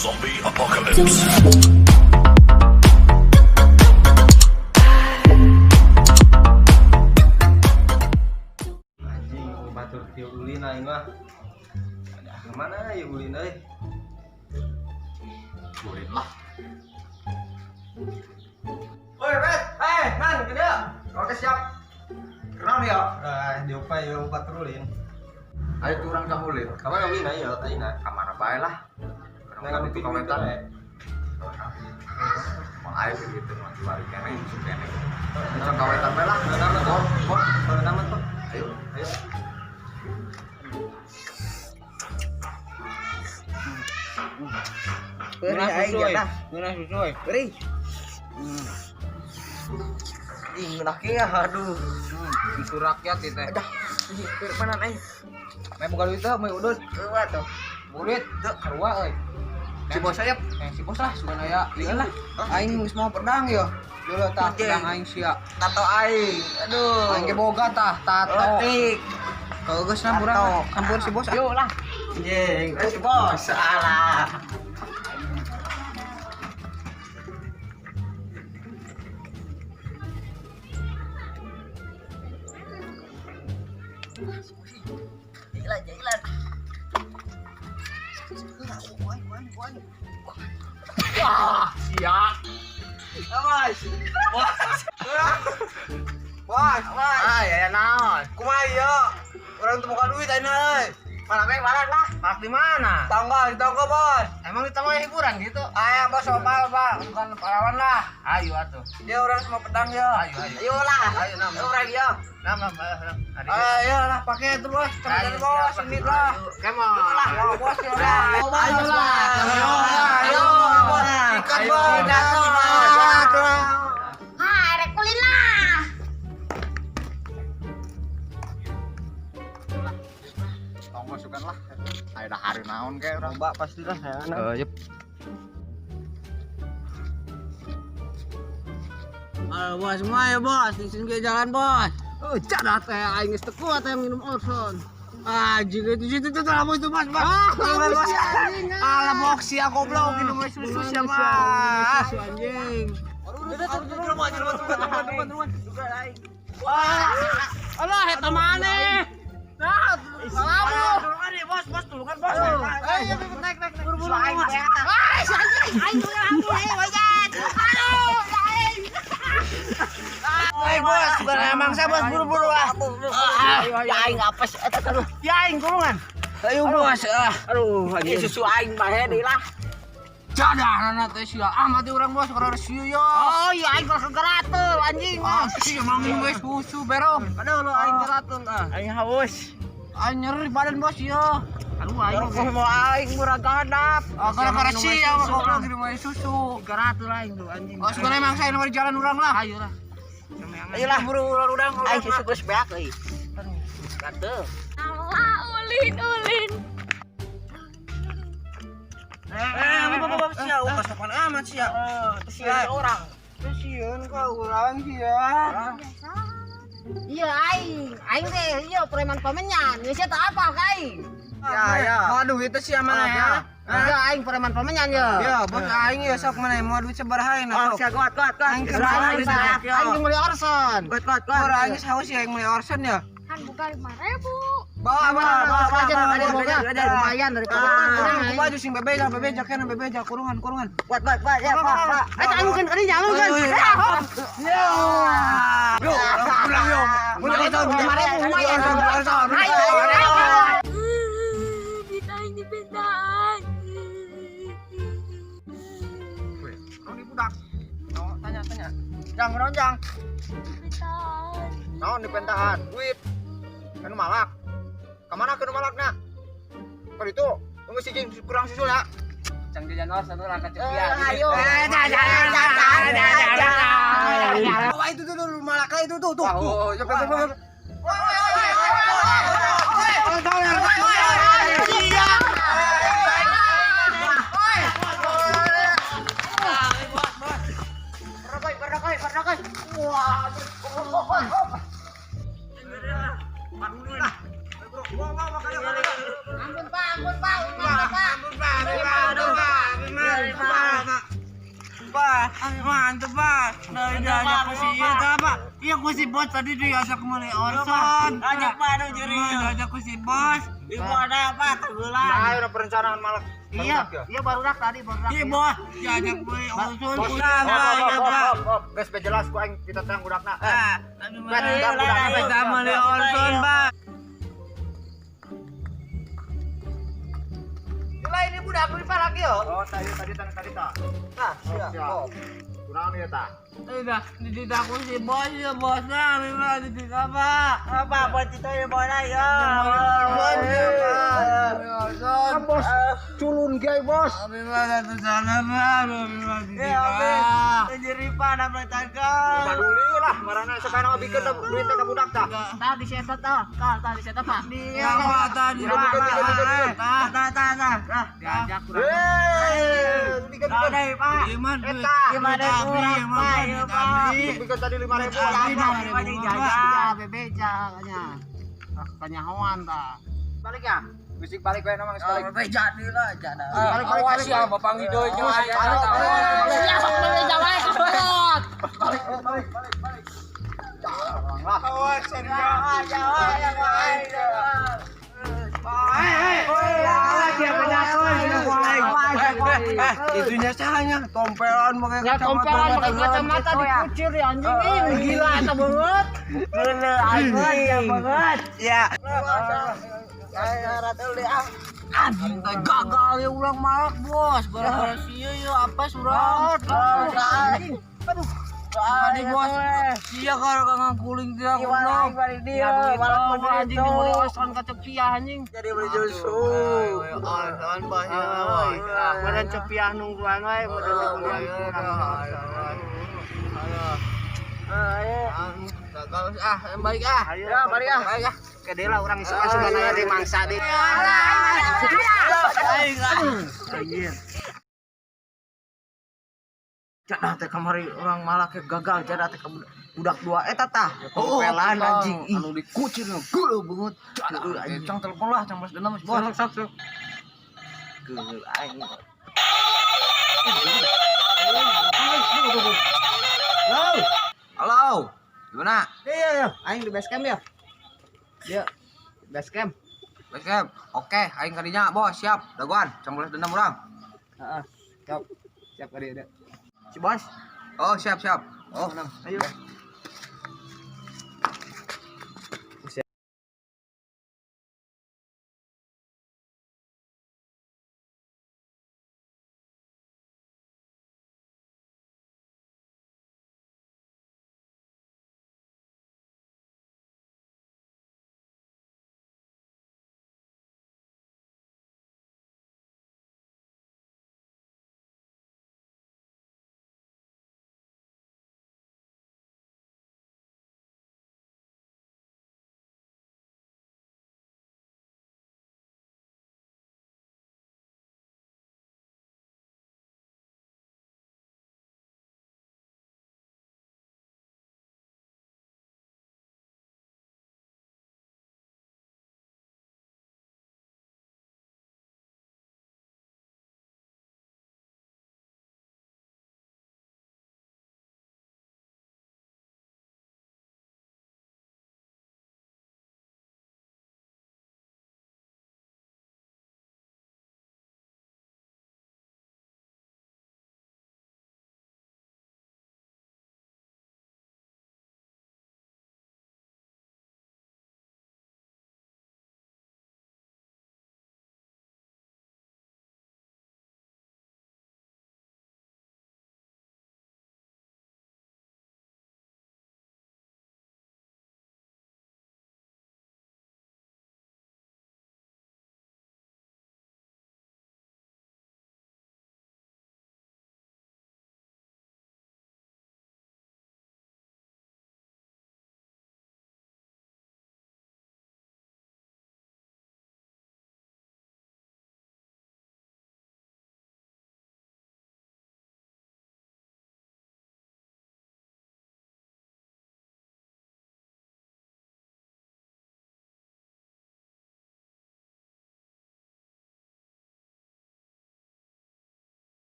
Zombie apocalypse. Anjing, batur kieu ulin aing mah. Ada kemana ya ulin euy? Ulin lah. Woi, Bet. Eh, man, gede. Oke, siap. Kenal ya? Ah, diopai yo batur ulin. Ayo tuh urang ka ulin. Kamana ulin ayo ayeuna? Ka mana bae lah. Nang Nang itu komentar. eh. Mau ayo gitu mah diwari kene isuk kene. Cok kawetan bae lah. Nama tuh. Kok Nama tuh. ayo. Ayo. Beri aing jatah. Ngeunah susu euy. Beri. Ih, ngeunah kieu aduh. Susu rakyat ieu teh. Adah, ih, pirpanan aing. Meh boga duit teh, meh udut. Eueuh atuh. Duit teu karua euy. Si bos saya Eh, si bos lah, sugan aya lieur lah. Aing geus mau pedang yo. Dulu tah pedang aing sia. Tato aing. Aduh. Aing ge boga tah tato. Letik. Kalau geus lah urang campur si bos. Yuk lah. Anjing, eh, si bos salah. Jalan, jalan. Wah, sia. Bos. Bos. Bos, bos. Ah, ya naon. Kumaha ieu? Urang teu boga duit ayeuna euy. Malah bae malah lah. Malak di mana? Tangga, di tangga, Bos. Emang di tangga hiburan gitu? Aya bos sama Pak, bukan pahlawan lah. Ayo atuh. Dia orang semua pedang ya. Ayo, ayo. Ayo lah. Ayo, nam. Ayo orang dia. Nam, nam, nam. Ayo lah pakai itu bos. Cepetan bos, ini lah. Come on. Ayo lah, bos ya lah. Ayo lah. Ayo lah. Ayo bos. Ikat bos. Jatuh lah. Ha, rek ulin lah. Tong masukan lah. Ayo dah hari naon kayak urang. Coba pastilah ya. Yep. Halo bos, semua ya bos, di sini jalan bos. Oh, jadah teh aing geus teu kuat teh minum Orson. Anjing itu itu lama itu bos, bos. Ah, Bos, bos. anjing. Alah box ya goblok minum susu siapa. Susu anjing. Wah. Alah eta maneh. Nah, lamu. Bos, bos, tulungan bos. Ayo naik naik naik. Buru-buru. Ah, si anjing, aing udah ampun, wajan. Aduh, aing. Hei bos, bukan emang saya bos buru-buru ah. Ya aing apes eta aduh. Ya aing tulungan. Ayo bos, ah. Aduh, Ini susu aing bae deui lah. Jadah nana teh sia. Ah mati urang bos karena sieu yo. Oh, iya aing kalau kegeratul anjing. Ah, sia mang minum we susu bero. Aduh lu aing keratul ah. Aing haus. Aing nyeri badan bos yo. Aduh aing. Rokok mau aing murah gahadap. Ah, gara-gara sia mah goblok minum we susu. Keratul aing tuh anjing. Oh, sebenarnya emang saya nomor jalan urang lah. Ayo lah. Ayo lah. Buru urang urang. Aing susu geus beak euy. Gatel. Alah, ulin, ulin. Eh, bapak sia, kasopan amat sia. Sia orang. Sieun ka urang sia. Iya aing, aing teh iya preman pamenyan. Geus teu apal ka aing. Ya, ya. Mau duit teh sia mana ya? Iya aing preman pamenyan ya. Ya, bos aing ya sok mana mau duit sabaraha aing. Sok kuat kuat kuat. Aing Aing aing jeung meuli Orson. Kuat kuat kuat. Orang aing haus ya aing meuli Orson ya. Kan buka 5.000. Bawa bawa bawa Aja aja boga. Lumayan daripada Kurang aku baju sing bebeja bebeja kena bebeja kurungan kurungan. Kuat kuat kuat ya pak pak. Eh, alungkeun ka dinya alungkeun. Yo. Yo, pulang yo. Pulang yo. 5.000 lumayan. Ayo. Ayo, ayo. Duit aing dipentaan. Weh, naon di budak? No, tanya tanya. Jang naon jang? Dipentaan. Naon di pentaan? Duit. Kan malak. Kamana ke malakna? Kalau itu, tunggu si jing kurang susul ya. Cang jajan Orson urang ka Cekia. Ayo. Wah itu tuh malaknya itu tuh tuh. Oh, ya betul betul. Ampun Pak, ampun Pak, ampun Pak. Ampun Pak, ampun Pak, ampun Pak. Pak. Mantep, Pak. Dari diajak ku si ieu tah, Pak. Iya ku si bos tadi diajak meuli Orson. Ajak Pak anu juri. Diajak ku si bos. Ibu ada apa? Tenggelam. Nah, ayo perencanaan malak. Iya, iya barudak tadi barudak. Iya, bos. Diajak beli Orson. Bos, Pak, iya, Pak. Geus be jelas ku aing kita terang budakna. Ah, Bet, terang budakna, bet. Kita meuli Orson, Pak. Lah ini budak aku dipalak yo. Oh, tadi tadi tadi tadi ta. Nah, siap. Siap. Kurang ya ta. Udah, dididak ku si bos ya bosnya, memang dididak apa? Apa buat itu ya bola ya. Bos, ya, Pak. Beli Orson. Kan bos, culun gay bos. Abi mah satu sana, Pak. Abi mah Ya, dididak. Jadi panah bertangga. Paduli lah, marana sekarang mah bikin duit teh ka budak tah. Tah di setat tah, tah tah di setat Pak. Iya, Pak, tadi. Bikin, bikin, bikin, bikin. Tah, Tah tah tah. Tah. diajak kurang. Eh, bikin Tah bikin. deh, Pak. Gimana duit? Eta. Gimana Duit abri, kurang, emang, Pak, Pak, ya, duit Pak. abri. Bikin tadi 5.000. Abri Apa? 2.000, Bebeja Pak. kayaknya. Bebeja kayaknya. Ah, kanyahoan tah. Balik ya. Bisik balik we namang balik. Bebeja nih lah, jangan. Balik balik balik. ya, Bapak Ngidoy. Balik balik balik. Siap bebeja wae kebot. Balik balik balik balik. Jangan lah. Awas, jangan, jangan, jangan. Itunya salahnya, tompelan pakai Ya tompelan pakai kacamata dikucir ya anjing. Ih, gila eta banget. Gila, anjing banget. Ya. Anjing teh gagal ya ulang malak bos. Gara-gara sia ya apa surang. Anjing. Aduh. Tadi bos, sia kalau kang kuling dia goblok. Ya duit anjing dibeli oson ka cepiah anjing. Jadi beli susu. Oson bos ya. Meureun cepiah nungguan wae meureun dibeli. Gagal ah, balik ah. Ya balik ah. Balik ah. Ke lah urang isukan sebenarnya di mangsa di. Anjir. Jadah teh kamari orang malah ke gagal jadah teh budak dua eta tah. Tompelan anjing. Ih. Anu dikucir geuleuh banget. Jadah anjing. Cang telepon lah, cang balas dendam bos. Sok sok sok. Geuleuh aing. Halo. Halo. Gimana? Iya iya, aing di base camp ya. Iya. Base camp. Base camp. Oke, aing kadinya, bos, siap. Dagoan, cang balas dendam urang. Heeh. Siap. Siap kali ada. Si bos. Oh, siap, siap. Oh, nang. Ayo.